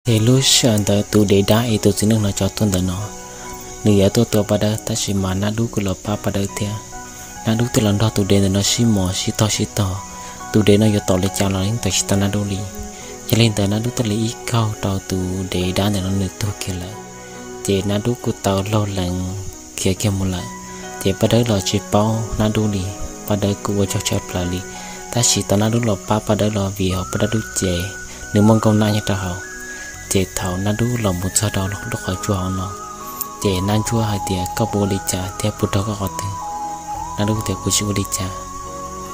Ces lub sij hawm ntawd tus dev dab es tus txiv neej no tso tuaj ntawm no, nws yuav tuaj tua Paj Dawb, tab sis mas Nab Dub kuj los pab Paj Dawb thiab. Nab Dub thiaj los nrog tus dev ntawm no sib mos sib tog sib tog. Tus dev no yuav tom li cas los yeej tawm tsis tau Nab Dub li. Yog li ntawd Nab Dub thiaj li ib kaug rau tus dev dab ntawm no nws tuag kiag lawm. Ces Nab Dub kuj tau laug lees khiav kiag mus lawm. Ces Paj Dawb los tsis paub Nab Dub li, Paj Dawb kuj ua tsaug tshaj plaws li. Tab sis tau Nab Dub los pab Paj Dawb los vim hauv Paj Dawb lub cev nws muaj nkauj nab nyob rau hauv. Ces thaum Nab Dub los mus txog rau lub qhov tsua hauv no, ces Nab Ntsuab hais tias, koj puas ua li cas thiab puas raug koj qhov twg? Nab Dub tias, kuv tsis ua li cas.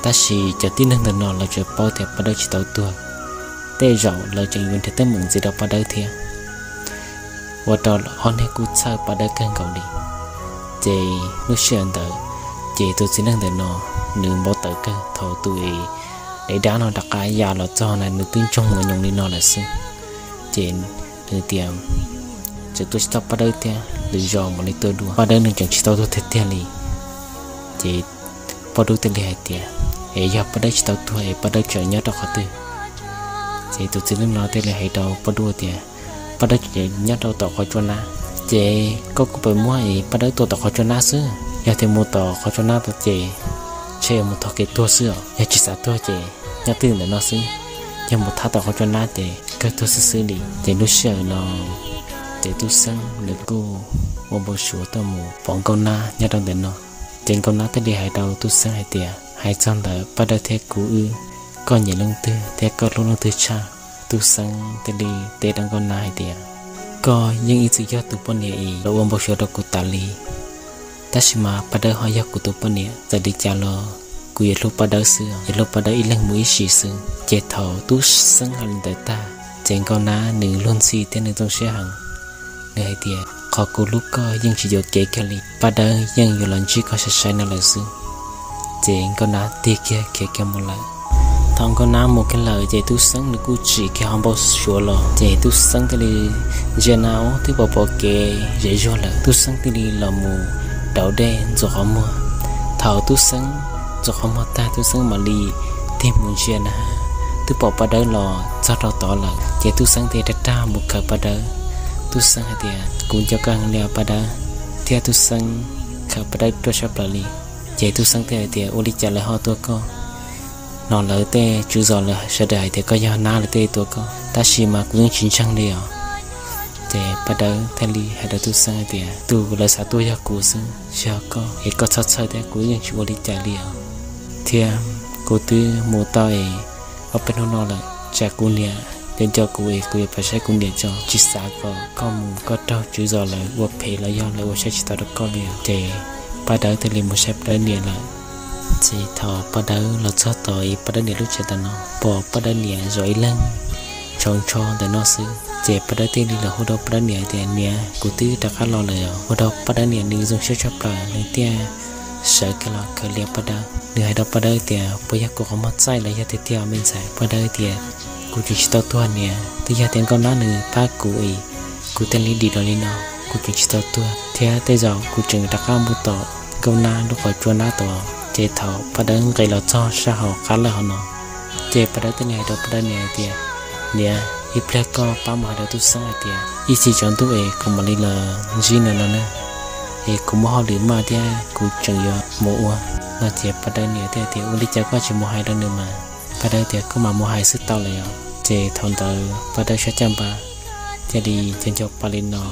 Tab sis cov tib neeg ntawm no lawv tseem paub tias Paj Dawb tsis tau tuag, tej zaum lawv tseem yuav nrhiav teeb meem ntxiv rau Paj Dawb thiab. Ua rau ob niag kuj txhawj Paj Dawb kawg nkaus li. Ces lub sij hawm ntawd, ces tus txiv neej ntawm no nws npau taws kawg thaum tus dev dab no rov qab ya los txog na, nws twb ntsoog ua nyoos li no lawm xwb. Ces nws tias, tseem tua tsis tau Paj Dawb thiab, lwm zaus mam li tua dua, Paj Dawb nws tseem tsis tau tuag tiag tiag li. Ces Paj Dub thiaj li hais tias, es yog Paj Dawb tsis tau tuag es Paj Dawb tseem nyob rau qhov twg? Ces tus txiv neej no thiaj li hais rau Paj Dub tias, Paj Dawb tseem nyob rau tom qhov tsua nab. Ces koj kuj puas muab es Paj Dawb tua tom qhov tsua nab xwb, yog tias mus tom qhov tsua nab tod ces ntshe mus thov kev tuag xwb os. Yog tsis xav tuag ces nyob twj ywm ntawm no xwb, yog mus thab tom qhov tsua nab ces kawg tuag xwb xwb li. Ces lub sij hawm no ces Tub Xeeb nws kuj ua npau suav tuaj mus pom Nkauj Nab nyob rau ntawm no. Ces Nkauj Nab thiaj li hais rau Tub Xeeb hais tias, hais txog ntawm Paj Dawb thiab kuv wb, koj nyiam leej twg thiab koj hlub leej twg tshaj? Tub Xeeb thiaj li teb rau Nkauj Nab hais tias, koj yeej ib txwm yog tus poj niam es los ua npau suav rau kuv tas li. Tab sis mas Paj Dawb ho yog kuv tus poj niam, txawm li cas los kuv yuav hlub Paj Dawb xwb, yuav hlub Paj Dawb ib leeg mus ib sim xwb. Ces thaum Tub Xeeb hais li ntawd tag, ces Nkauj Nab nws luag ntxhi thiab nws zoo siab heev. Nws hais tias, qhov kuv hlub koj yeej tsis yuam kev kiag li, Paj Dawb yeej yuav los ntsib koj sai sai no lawm xwb. Ces Nkauj Nab tig kiag khiav kiag mus lawm. Thaum Nkauj Nab mus kiag lawm ces Tub Xeeb nws kuj tsim kiag hauv npau suav los, ces Tub Xeeb thiaj li ntsia na, ub, twb pom pom kev zem zuag lawm. Tub Xeeb thiaj li los mus rauv dej ntxuav qhov muag. Thaum Tub Xeeb ntxuav qhov muag tag, Tub Xeeb mam li tig mus ntsia na, twb pom Paj Dawb los txog rau tod lawm. Ces Tub Xeeb thiaj rag rag mus khaws Paj Dawb. Tub Xeeb hais tias, kuv nco koj heev li os Paj Dawb. Thiab Tub Xeeb khaws Paj Dawb ruaj tshaj plaws li. Ces Tub Xeeb thiaj hais tias, ua li cas lawv ho tua koj? No lawv tej tswv zos lawv sawv daws hais tias koj yog nab lawv thiaj li tua koj, tab sis mas kuv yeej tsis ntseeg li os. Ces Paj Dawb thiaj li hais rau Tub Xeeb hais tias, tus lawv xav tua yog kuv xwb, tsis yog koj, es koj txhob txhawj thiab, kuv yeej tsis ua li cas li os. Thiab kuv twb mus tau es ob peb hnub no lawm, tsam kuv niam nco nco kuv es kuv yuav pab saib kuv niam tso, tsis xav kom koj mus koj raug tswv zos lawv ua phem los yog lawv ua saib tsis taus rau koj li os. Ces Paj Dawb thiaj li mus saib Paj Dawb niam lawm. Ces thaum Paj Dawb los txog tod es Paj Dawb niam lub tsev ntawm no, pom Paj Dawb niam zov ib leeg tshauv ntsho ntawm no xwb. Ces Paj Dawb thiaj li los hu rau Paj Dawb niam tias, niam, kuv twb rov qab los lawm os. Ua rau Paj Dawb niam nws zoo siab tshaj plaws, nws thiaj sawv kiag los khaws lias Paj Dawb. Nws hais rau Paj Dawb tias, puas yog kuv qhov muag txaij los yog tiag tiag me ntxhais? Paj Dawb tias, kuv tseem tsis tau tuag niam, twb yog tias Nkauj Nab nws pab kuv es kuv thiaj li dim los li no, kuv tseem tsis tau tuag. Thiab tej zaum kuv tseem rov qab mus tom Nkauj Nab lub qhov tsua nab tod. Ces thaum Paj Dawb nqis los txog sab hauv qab lawj hauv no, ces Paj Dawb thiaj li hais rau Paj Dawb niam hais tias, niam, ib pliag koj pab mus hais rau Tub Xeeb hais tias ib chim tsaus ntuj es kuv mam li los ntsib nws no na, es kuv muaj hauj lwm maj thiab kuv tseem yuav mus ua. No ces Paj Dawb niam thiaj tias, ua li cas koj tsis mus hais rau nws mas? Paj Dawb tias, koj mam mus hais xwb tau lawm os. Ces thaum ntawd Paj Dawb sab caj npab thiaj li nco nco pa li no,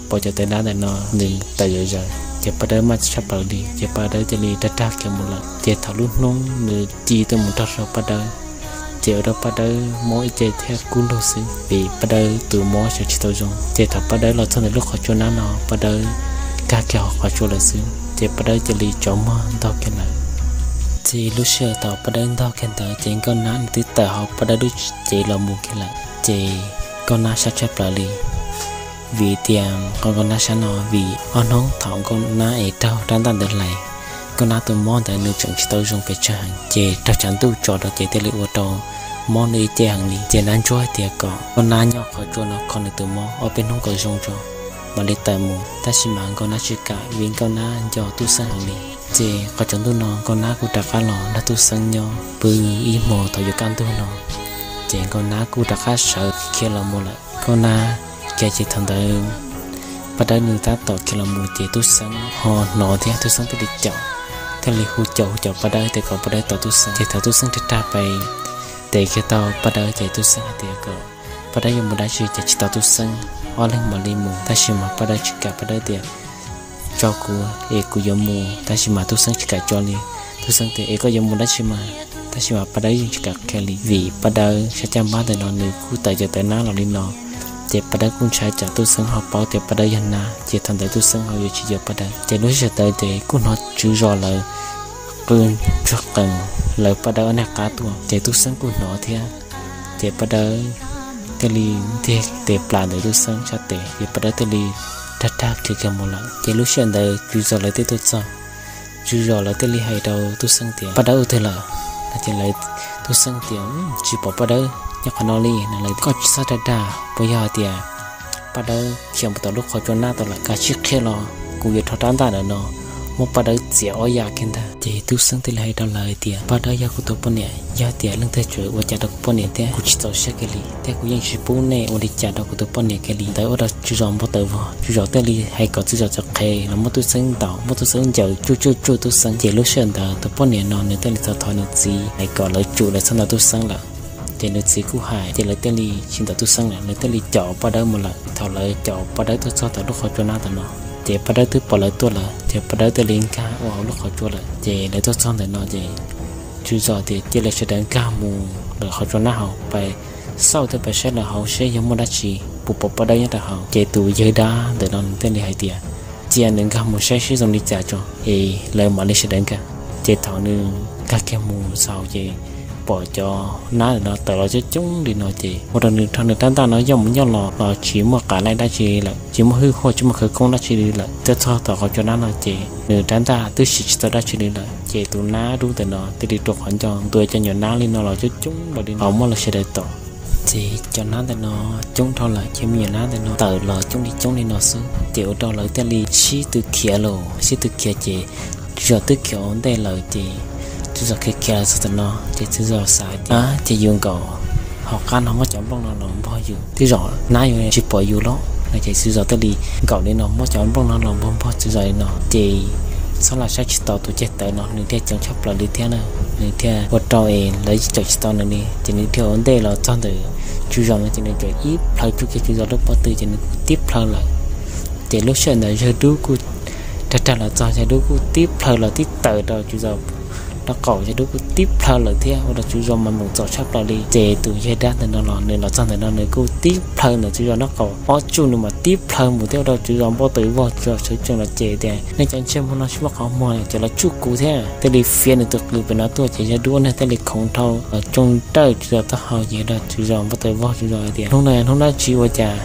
pom cov tais dab ntawm no nws tawm zom zaws, ces Paj Dawb maj tshaj plaws li, ces Paj Dawb thiaj li rag rag khiav mus lawm. Ces thaum lub hnub nws ci tuaj mus nrog rau Paj Dawb, ces ua rau Paj Dawb mob ib ce thiab kub lug xwb, vim Paj Dawb tus mob sawv tsis tau zoo. Ces thaum Paj Dawb los txog ntawm lub qhov tsua nab no, Paj Dawb kag kiag hauv qhov tsua lawm xwb, ces Paj Dawb cia li tsaus muag ntog kiag lawm. Ces lub sij hawm thaum Paj Dawb ntog kiag ntawd ces Nkauj Nab nws twb tawm hauv Paj Dawb lub cev los mus kiag lawm. Ces Nkauj Nab sab tshaj plaws li, vim tias qhov Nkauj Nab sab no vim ob hnub thaum Nkauj Nab es raug rab ntaj ntawd hlais, Nkauj Nab tus mob ntawd nws tseem tsis tau zoo pes tsawg heev, ces raug tshav ntuj tso rau ces thiaj li ua rau mob nws ib ce heev li. Ces Nab Ntsuab hais tias kom Nkauj Nab nyob qhov tsua no kho nws tus mob ob peb hnub kom zoo tso mam li tawm mus, tab sis mas Nkauj Nab tsis kam vim Nkauj Nab nco Tub Xeeb heev li. Ces qhov tsaus ntuj no Nkauj Nab kuj rov qab los nrog Tub Xeeb nyob pw ib hmos thaum yuav kaj ntug no, ces Nkauj Nab kuj rov qab sawv khiav los mus lawm. Nkauj Nab kiag. Ces thaum ntawd Paj Dawb nws tab tom khiav los mus ces Tub Xeeb ho hnov thiab, Tub Xeeb thiaj li caum, thiaj li hu caum hu caum Paj Dawb tias kom Paj Dawb tos Tub Xeeb. Ces thaum Tub Xeeb rag rag pes tes kiag tau Paj Dawb ces Tub Xeeb hais tias kom Paj Dawb yuav mus dab tsi ces tsis tos Tub Xeeb, ob leeg mam li mus. Tab sis mas Paj Dawb tsis kam, Paj Dawb tias tso kuv es kuv yuav mus, tab sis mas Tub Xeeb tsis kam tso li. Tub Xeeb tias es koj yuav mus dab tsi mas, tab sis mas Paj Dawb yeej tsis kam qhia li, vim Paj Dawb sab caj npab ntawm no nws kuj tawm cov tawv nab los li no. Ces Paj Dawb kuj ntshai tsam Tub Xeeb ho paub tias Paj Dawb yog nab, ces thaum ntawd Tub Xeeb ho yuav tsis yuav Paj Dawb. Ces lub sij hawm ntawd ces kuj hnov tswv zos lawv qw ntsuag qees lawv Paj Dawb ob niag qab tuaj, ces Tub Xeeb kuj hnov thiab. Ces Paj Dawb thiaj li ntiag tes plas ntawm Tub Xeeb sab tes, ces Paj Dawb thiaj li rag rag khiav kiag mus lawm. Ces lub sij hawm ntawd tswv zos lawv thiaj tuaj txog. Tswv zos lawv thiaj li hais rau Tub Xeeb tias Paj Dawb ua twg lawm no, ces lawv, Tub Xeeb tias tsis pom Paj Dawb nyob qhov no li no. Lawv tias koj tsis txhob dag dag, puas yog hais tias Paj Dawb khiav mus tom lub qhov tsua nab tau lawm? Kav tsij qhia los kuv yuav rho rab ntaj ntawm no muab Paj Dawb txiav ob yam kiag ntag. Ces Tub Xeeb thiaj li hais rau lawv tias Paj Dawb yog kuv tus poj niam, yog tias leej twg tseem ua cas rau kuv poj niam thiab kuv tsis txaus siab kiag li, thiab kuv yeej tsis pub nej ua li cas rau kuv tus poj niam kiag li. Ntawd ua rau tswv zos npau taws vog, tswv zos thiaj li hais kom tswv zom txawm qhe los muab Tub Xeeb ntaus, muab Tub Xeeb ncaws tsuj tsuj tsuj Tub Xeeb. Ces lub sij hawm ntawd tus poj niam no nws thiaj li tau thov nws txiv hais kom lawv tsum lawv txhob ntaus Tub Xeeb lawm. Ces nws txiv kuj hais, ces lawv thiaj li tsis ntaus Tub Xeeb lawm, lawv thiaj li caum Paj Dawb mus lawm. Thaum lawv caum Paj Dawb tuaj txog tom lub qhov tsua nab ntawm no, ces Paj Dawb twb pom lawv tuaj lawm, ces Paj Dawb thiaj li nkag ua hauv lub qhov tsua lawm. Ces lawv tuaj txog ntawm no ces tswv zos tias cia lawv sawv daws nkag mus lawm qhov tsua nab hauv, pais xauj thiab pais saib lawm hauv seb yog muaj dab tsi, puas pom Paj Dawb nyob rau hauv. Ces tus yawg dab ntawm no nws thiaj li hais tias cia nws nkag mus saib seb zoo li cas tso es lawv mam li sawv daws nkag. Ces thaum nws nkag kiag mus txog ces pom cov nab ntawm no tawm los coob coob li no, ces ua rau nws rho nws rab ntaj no yoj mus yoj los los tsis muaj qab laij dab tsi lawm, tsis muaj hwj huaj, tsis muaj khawv koob dab tsi li lawm. Tuaj txog tom qhov tsua nab no ces nws rab ntaj twb siv tsis tau dab tsi li lawm. Ces tus nab dub ntawm no thiaj li rua qhov ncauj ntua cov nyuam nab li no los coob coob los li no muab lawv sawv daws tom. Ces cov nab ntawm no coob dhau lawm, ces me nyuam nab ntawm no tawm los coob li coob li no xwb, ces ua rau lawv thiaj li sib tw khiav los sib tw khiav. Ces tswv zos twb khiav ua ntej lawm, ces tswv zos khiav khiav los txog tom no, ces tswv zos xav tias ces yus nkaum hauv qab no muab cov nplooj no los npog yus, tej zaum nab yuav tsis pom yus los no. Ces tswv zos thiaj li nkaum li no muab cov nplooj no los npog npog tswv zos li no, ces txhob lam saib tsis taus tus ceg tawv no, nws thiaj ceev tshaj plaws li thiab na. Nws thiaj ua rau es lawv caum tsis tau nws li, ces nws thiaj ua ntej los txog ntawm tswv zos no, ces nws txawm ib plhaw tsuj kiag tswv zos lub pob tw, ces nws kuj tib plhaw lawm. Ces lub sij hawm ntawd yawg dub kuj rag rag los txog, yawg dub kuj tib plhaw los tib tawm rau tswv zos nraub qaum, yawg dub kuj tib plhaw lawm thiab, ua rau tswv zos mas mus txom tshaj plaws li. Ces tus yawg dab ntawm no los nws los txog ntawm no nws kuj tib plhaw ntawm tswv zos nraub qaum ob tsuj, nws mas tib plhaw mus thiab, ua rau tswv zos npau taws vog, tswv zos sawv tsees los ces tias nej cov ntsej muag no tsis muaj qhov muag ces los tsuj kuv thiab. Thiaj li fiav nws tus qws pem no tuaj, ces yawg dub ob niag thiaj li khoov dhau los tsoo rawj tswv zos taub hau, ces ua rau tswv zos npau taws vog, tswv zos hais tias hnub no hnub dab tsi ua cas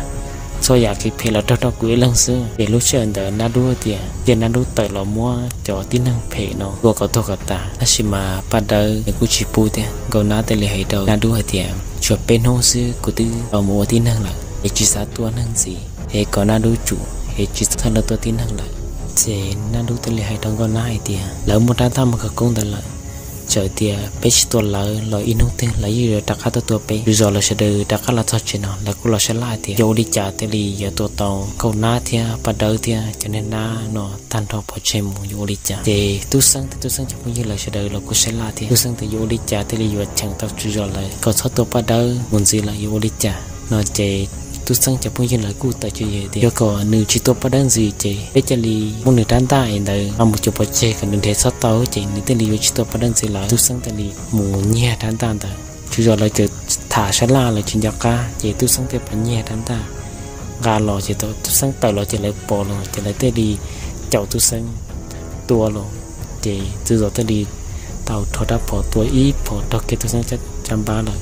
txhua yam kev phem los raug rau kuv ib leeg xwb. Ces lub sij hawm ntawd nab dub tias cia nab dub tawm los muab cov tib neeg phem no tua kom tuag kom tas, tab sis mas Paj Dawb nws kuj tsis pub thiab. Nkauj Nab thiaj li hais rau nab dub hais tias tsuas peb hnub xwb kuv twb los mus ua tib neeg lawm, es tsis xav tua neeg ntxiv, es kom nab dub tsum, es tsis txhob los tua tib neeg lawm. Ces nab dub thiaj li hais rau Nkauj Nab hais tias lawv muaj rab ntaj muaj khawv koob ntawd lawm, txawm tias peb tsis tua lawv los ib hnub twg lawv yeej yuav rov qab tuaj tua peb. Tswv zos lawv sawv daws rov qab los txog tsev no lawv kuj los sab laj hais tias yog ua li cas thiaj li yuav tua tau Nkauj Nab thiab Paj Dawb thiab cov niag nab no tag nrho pov tseg mus yuav ua li cas. Ces Tub Xeeb thiab Tub Xeeb cov phooj ywg lawv sawv daws los kuj sab laj thiab. Tub Xeeb tias yuav ua li cas thiaj li yuav cheem tau tswv zos lawv kom txhob tua Paj Dawb mus ntxiv lawm, yuav ua li cas no. Ces Tub Xeeb cov phooj ywg lawv kuj tawm tswv yim tias yog kom nws tsis tua Paj Dawb ntxiv ces peb cia li muab nws rab ntaj es ntawd mus cuam pov tseg kom nws nrhiav txhob tau, ces nws thiaj li yuav tsis tua Paj Dawb ntxiv lawm. Tub Xeeb thiaj li mus nyiag rab ntaj ntawd. Tswv zos lawv txawm tham sab laj lawv tsis nco qab, ces Tub Xeeb thiaj pais nyiag rab ntaj nqa los, ces Tub Xeeb tawm los ces lawv pom los ces lawv thiaj li caum Tub Xeeb tua los. Ces tswv zos thiaj li tau rho rab phom tua ib phom raug kiag Tub Xeeb caj npab lawm.